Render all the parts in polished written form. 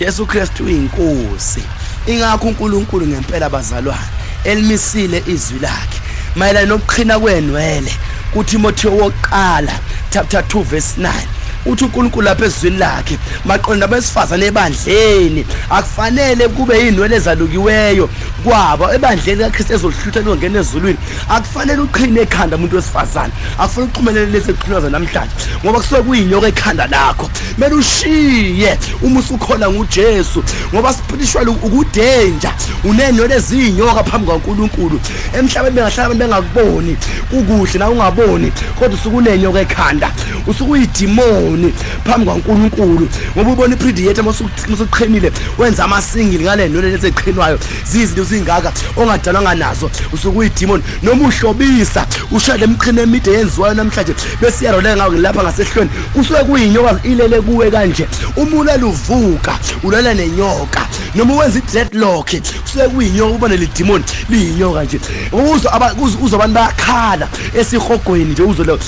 Jesu Kristu uyinkosi. Ingakho uNkulunkulu ngempela bazalwane elimisile izwi lakhe mayelana nokuqhina kwenwele kuTimotheo wokuqala chapter 2 verse 9. Uthi uNkulunkulu lapha ezwini lakhe maqonda abesifazane ebandleni akufanele kube inwele ezalukiweyo kwabo ebandleni kaKristu ezohlutha longena ezulwini. Akufanele uqhine ekhanda umuntu wesifazane, akufanele uxhumelele lezi eqhinwa namhlanje, ngoba kusuke kuyinyoka ekhanda lakho. Kumele ushiye uma usukhona nguJesu, ngoba spiritual ukudanger, unenwele eziyinyoka phambi kaNkulunkulu. Emhlabeni bengahlala abantu bengakuboni kukuhle na ungaboni, kodwa usuke unenyoka ekhanda, usuke uyidemon phambi kaNkulunkulu, ngoba ubona ipredator masuqhenile wenza amasingili ngale nwele lezi eqhinwayo zizinto zingaka ongadalwanga nazo, usuke uyidemon. Noma uhlobisa ushaya lemqhino emide yenziwayo namhlanje bese iyaroleka ngawo lapha ngasehlweni, kusuke kuyinyoka ilele kuwe kanje. Uma ulala uvuka ulala nenyoka, noma wenza i-dreadlock kusuke kuyinyoka, ubone le demon liyinyoka nje. Uzwa abantu bayakhala esihogweni nje, uzwe lo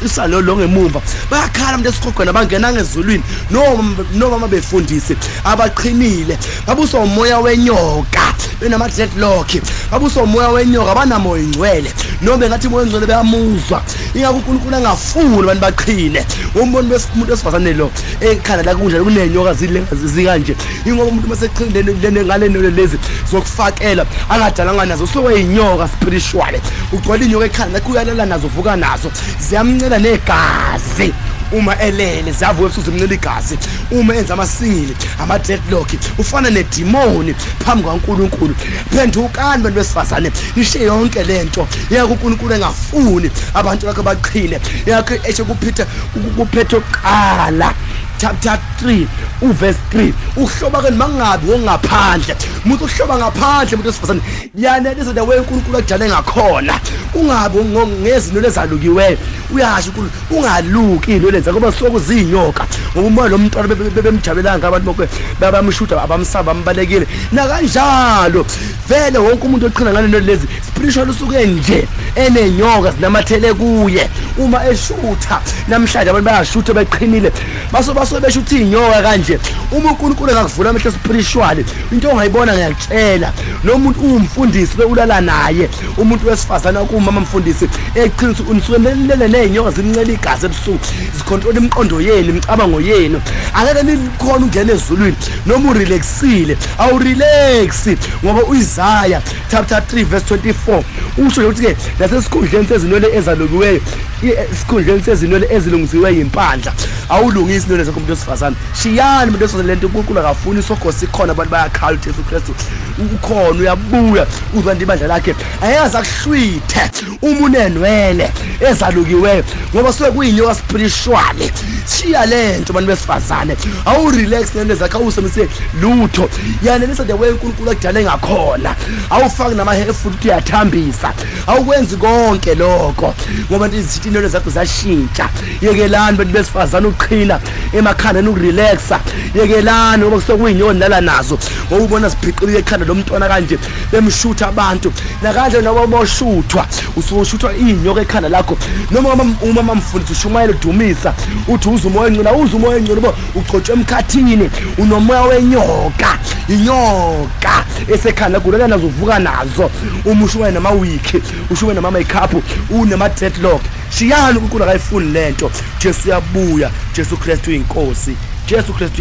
usalo lo ngemumva bayakhala abantu esihogweni abangena ngezulwini, noma befundisi abaqhinile babuswa umoya wenyoka benama dreadlock, babuswa umoya wenyoka banamoya ingcwele, noma ngathi umoya ingcwele bayamuzwa. Ingakho uNkulunkulu angafuni abantu baqhine. Umboni umuntu wesifazane lo ekhanda la kunjalo kunenyoka zilenga zikanje, ingoba umuntu maseqhinile ngale nto lezi zokufakela angadalanga nazo, usuke inyoka spiritual, ugcwala inyoka ekhanda lakho, uyalala nazo, uvuka nazo, ziyamncela negazi uma elele, ziyavuka ebusuku zimncela igazi. Uma enza amasingili ama-dreadlock ufana nedimoni phambi kaNkulunkulu. Phendukani bantu besifazane, nishiye yonke lento. Yeke uNkulunkulu engafuni abantu bakhe baqhine. Yakhe esho kuPeter kuphethe kuqala chapter 3 uverse 3, ukuhloba ke mangabi wongaphandle. Umuntu uhloba ngaphandle umuntu wesifazane yanelisa the way uNkulunkulu akujale ngakhona, ungabi ngezinto lezalukiweyo. Uyasho uNkulunkulu ungaluki into lenza ngoba suke kuzinyoka, ngoba umoya lo mntwana bebemjabelanga abantu bonke babamshuda abamsaba bambalekile nakanjalo. Vele wonke umuntu oqhina ngale lezi spiritual usuke nje enenyoka zinamathele kuye. Uma eshutha namhlanje abantu bayashutha beqhinile, baso beshutha inyoka kanje. Uma uNkulunkulu engakuvula amehlo spiritual, into ongayibona ngiyakutshela, lo muntu uwumfundisi beulala naye umuntu wesifazane kumama mfundisi eqhinisa unisuke nelele nezinyoka zimncela igazi ebusuku, zicontrol imiqondo yenu, imicabango yenu. Angeke nikhona ungena ezulwini noma urelaxile, awurelax, ngoba uIsaiah chapter 3 verse 24 usho ukuthi ke nasesikhundleni sezinwele ezalukiweyo, esikhundleni sezinwele ezilungisiweyo impandla. Awulungisi inwele zakho umuntu wesifazane. Shiyani umuntu wesifazane lento, uNkulunkulu akafuni isokho sikhona, abantu bayakhala uJesu Kristu ukhona, uyabuya uzwa ibandla lakhe, ayazi akuhlwithe uma unenwele ezalukiweyo, ngoba suke kuyinyoka spiritual. Shiya lento bantu besifazane, awurelax nento zakho, awusebenzise lutho, yanelisa the way uNkulunkulu akudale ngakhona. Awufaki nama hair futhi uyathambisa, awukwenzi konke lokho, ngoba izinto inwele zakho zashintsha. Yekelani bantu besifazane uqhina emakhanda nokurelaxa, yekelani ngoba kusuke kuyinyoka nilala nazo, ngoba ubona sibhiqile ekhanda lomntwana kanje bemshutha abantu nakanje, nabo boshuthwa, usuke ushuthwa inyoka ekhanda lakho. Noma umama mfundisi ushumayela udumisa uthi uza umoya engcwele, uza umoya engcwele bo ugcotshwe emkhathini, unomoya wenyoka, inyoka esekhanda lakho ulala nazo, uvuka nazo. Uma ushumayela nama wiki, ushumayela nama makeup, unama dreadlock, shiyani uNkulunkulu akayifuni lento. Jesu uyabuya, Jesu Kristu uyinkosi, Jesu Kristu.